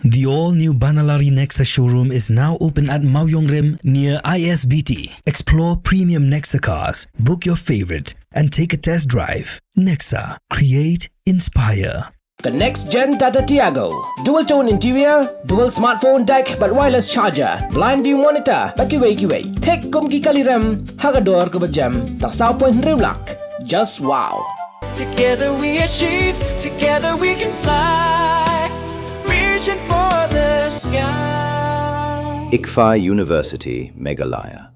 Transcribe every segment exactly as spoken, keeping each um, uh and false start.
The all-new Banalari Nexa showroom is now open at Mawiongrim near I S B T. Explore premium Nexa cars, book your favorite, and take a test drive. Nexa, create, inspire. The next gen Tata Tiago. Dual tone interior, dual smartphone deck, bad wireless charger, blind view monitor, bad kiwei kiwei. Thik kum ki kali rem, ha ka dor kaba jem, tang saw point hynriew lak. Just wow. Together we achieve, together we can fly. Reaching for the sky. ICFAI University, Meghalaya.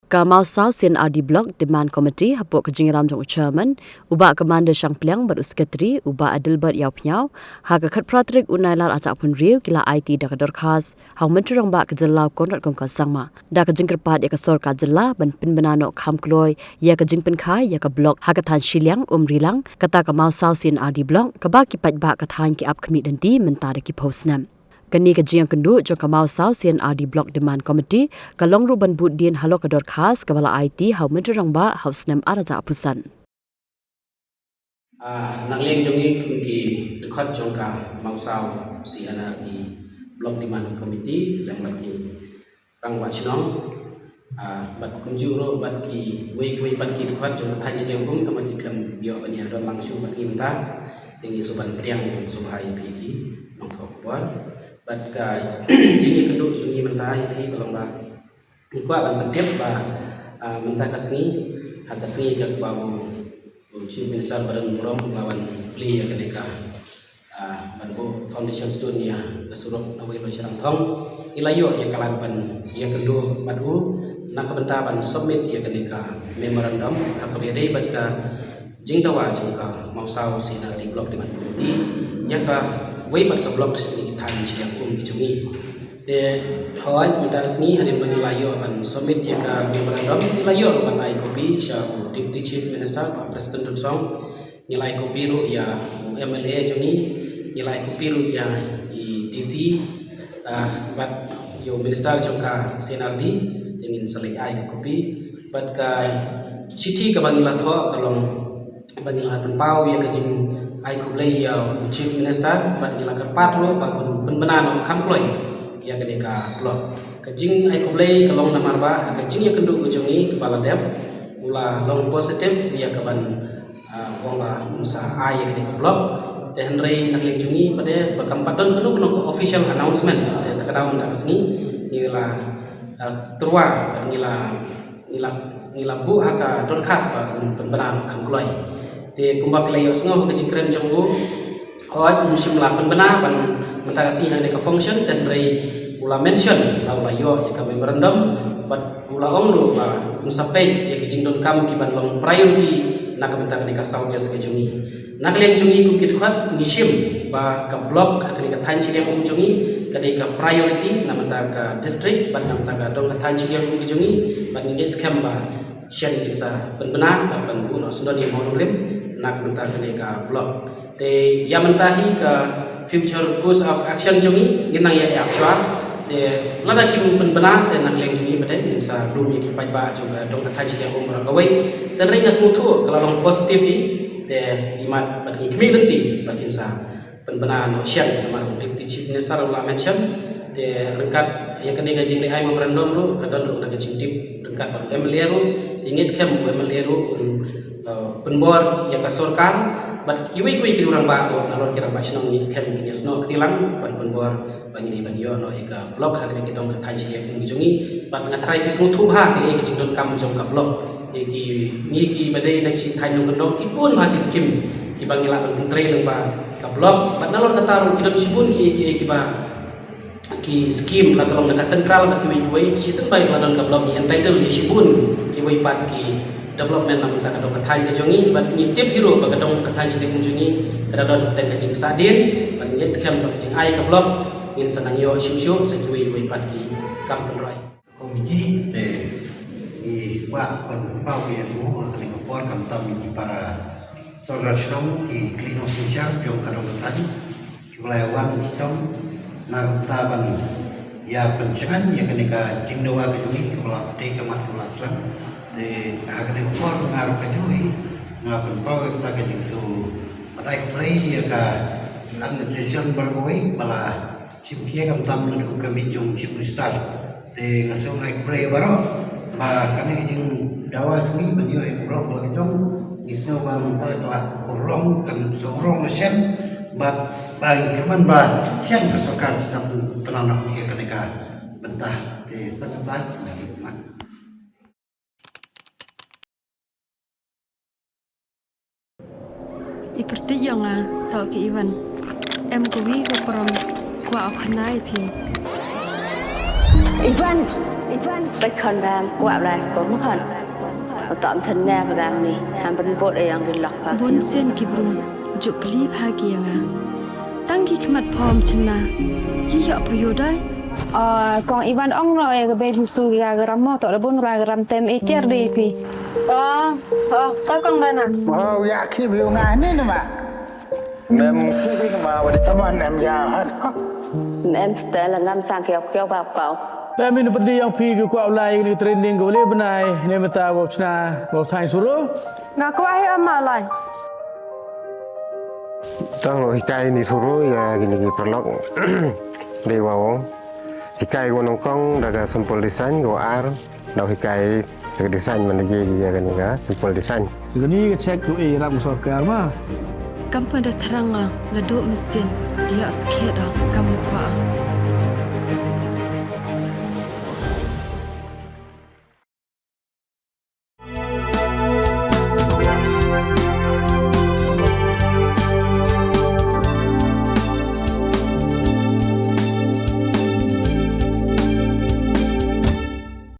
Ka Mawsaw C and R D Block Demand Committee hapoh ka jingïalam jong u Chairman, u Bah Commander Shangpliang bad u Secretary, u Bah Adelbert Ïawphniaw, ha ka khatphra tarik u Nailar arhajar arphew hynriew ki la aiti da ka dorkhas ha u Myntri Rangbah ka Jylla u Conrad Kongkal Sangma. Da ka jingkyrpad ïa ka sorkar jylla ban pynbna noh kham kloi ïa ka jingpynkhia ïa ka block ha ka thaiñ shiliang Umrilang, kata ka Mawsaw C and R D Block, kaba ki paidbah ka thaiñ ki ap khmih lynti mynta da ki phew snem. Kane ka jingïakynduh jong ka Mawsaw C and R D Block Demand Committee ka long ruh ban bud dien halor ka dorkhas kaba la aiti ha u Myntri Rangbah ha u snem arhajar arphew san. Ah, na ka liang jong ngi kum ki dkhot jong ka Mawsaw C and R D Block Demand Committee, lem bad ki rangbah shnong, ah, bad kumjuh ruh bad kiwei kiwei pat ki dkhot jong ka thaiñ shiliang um, tangba ki khlem ïoh ban ïadon lang shuh bad ngi mynta. Te ngi shu ban pdiang sngewbha ïa phi ki nongthoh khubor. Bad ka jingïakynduh jong ngi mynta ïa phi ka long ba ngi kwah ban pyntip ba, ah, mynta ka sngi, ha ka sngi kaba u, u Chief Minister Bah Donald Murum u la wan plie ïa kane ka, ah, ban buh foundation stone ïa ka surok Naweiluid Shyrangthong, ngi la ïoh ïa ka lad ban ïakynduh bad u na ka bynta ban submit ïa kane ka memorandum ha kaba ïadei bad ka jingdawa jong ka Mawsaw C and R D Block Demand Committee ïa kawei pat ka block sha kine ki thaiñ shiliang um ki jong ngi. Te hooid mynta ka sngi hadien ba ngi la ïoh ban submit ïa ka memorandum, ngi la ïoh ruh ban ai copy sha u Deputy Chief Minister, Bah Prestone Tynsong. Ngi la ai copy ruh ïa u M L A jong ngi, ngi la ai copy ruh ïa i D C, ah, bad ïa u Minister jong ka C and R D, te ngin sa leit ai ka copy. Bad ka shithi kaba ngi la thoh ka long ba ngi la pynpaw ïa ka jingai khublei ïa u Chief Minister, bad ngi la kyrpad ruh ba un pynbna noh kham kloi ïa kane ka block. Ka jingai khublei ka long namar ba ka jingïakynduh ka jong ngi kaba la dep, u la long positive ïa kaban, ah, ong ba un sa ai ïa kane ka block. Te hynrei na ka liang jong ngi pat de ba kam pat don kano kano ka official announcement. Te ta ka daw mynta ka sngi ngi la, ah, tyrwa bad ngi la ngi la, ngi la buh ha ka dorkhas ba un pynbna noh kham kloi. Te kumba phi la ïohsngew ha ka jingkren jong u, hooid um shym la pynbna ban mynta ka sngi ha kane ka function, te hynrei u la mention ba u la ïoh ïa ka memorandum bad u la ong ruh ba un sa peit ïa ki jingdonkam kiban long priority na ka bynta kane ka South West ka jong ngi. Na ka liang jong ngi kum ki dkhot ngi shim ba ka block ha kane ka thaiñ shiliang um jong ngi ka dei ka priority na bynta ka district bad na bynta ka dong ka thaiñ shiliang um ka jong ngi, bad ngi ngeit skhem ba shen kin sa pynbna bad ban buh noh syndon ïa Mawlungrim na ka bynta kane ka block. Te ïa mynta hi ka future course of action jong ngi ngin nang ïa ïa shuwa. Te lada kim pynbna te na ka liang jong ngi pat de ngin sa lum ïa ki paidbah jong ka dong ka thaiñ shiliang um baroh kawei. Te hynrei nga sngewthuh ka la long positive hi. Te imat bad ngi khmih lynti ba kin sa pynbna noh shen namar u Deputy Chief Minister u la mention. Te ryngkat ïa kane ka jingleh ai memorandum ruh ka don ruh da ka jingtip ryngkat bad u M L A ruh. Te ngi skhem u M L A ruh un, eh, pynbor ïa ka sorkar bad kiwei kiwei ki rangbah ruh nalor ki rangbah shnong ngi skhem kin ïasnoh kti lang ban pynbor ba ngin ïa ban ïoh noh ïa ka block ha kane ka dong ka thaiñ shiliang um ka jong ngi. Bad nga trai phi sngewthuh bha kaei ka jingdonkam jong ka block. Ïa ki, ngi kiba dei na ki thaiñ nongkyndong ki bun bha ki skim kiba ngi lah ban pyntrei lyngba ka block. Bad nalor kata ruh ki don shibun ki, ki, kiba ki skim la ka long na ka central bad kiwei kiwei. Shisien ba la don ka block ngi entitle ïa shibun kiwei pat ki development na bynta ka dong ka thaiñ ka jong ngi. Bad ngi tip hi ruh ba ka dong ka thaiñ shiliang um jong ngi ka da don hapdeng ka jingsahdien. Bad ngi skhem ba ka jingai ka block ngin sa nang ïoh shuh shuh sa kiwei kiwei pat ki kam pynroi. Komiti te ngi kwah ban pynpaw ïa ka, ha kane ka por khamtam ïa ki para sordar shnong, ki khynnah shisha jong ka dong ka thaiñ kiba la wan shitom na ka bynta ban ïa pynshngaiñ ïa kane ka jingdawa ka jong ngi kaba la tei ka mat kaba la slang. Te ha kane ka por nga ruh kajuh hi nga pynpaw ïa kata ka jingsngewbha. Bad ai khublei ïa ka Ngan session baroh kawei ba la shim khia khamtam naduh ka miej jong Chief Minister. Te nga sngewbha ïa khublei baroh ba kane ka jingdawa jong ngi ban ïoh ïa ka baroh ka jong ngi, sngewbha mynta ka la urlong kan sa urlong shen ba ba ngi kyrmen ba shen ka sorkar sa pynlong ïa kane ka bynta. Te tang kata. I pyrthei ïa nga, to ki Ivan. Em kawi ka prom kwah u khana ïa phi. Ivan, Ivan, bai khon bam kwah lai skor mu khon. Tom sen ne ka dang ni, ham ben bot e yang ki lok pa. Bun sien ki bru juk kli pha ki ïa nga. Tang ki khmat phom chynna. Yi ïoh pha ïoh dai. Ah, kong Ivan ong no e ka bei busu ki ga gram mo to da bun ga gram tem e tiar de pi. Oh, oh, to kong bana. Oh, ya ki bi nga ni nama. Mem ki bi ma wadi. Tama nem ya hat. Mem stel ngam sang kiau kiau ba kau. Mem in pedi yang pi ki kwah lai ni training ko le benai ne meta ko chna ko sai suru. Nga kwah hi ama lai. Tang hikai ni suru ya kini ki paralok. Dei wa ong. Hikai ko nyngkong da ka simple design, ko ar da hikai ka design man da ye ya kani ka simple design. Kani ka check tu e rap sorkar ma. Kam pynda thrang nga la duh mesin dia skhet da kam kwah.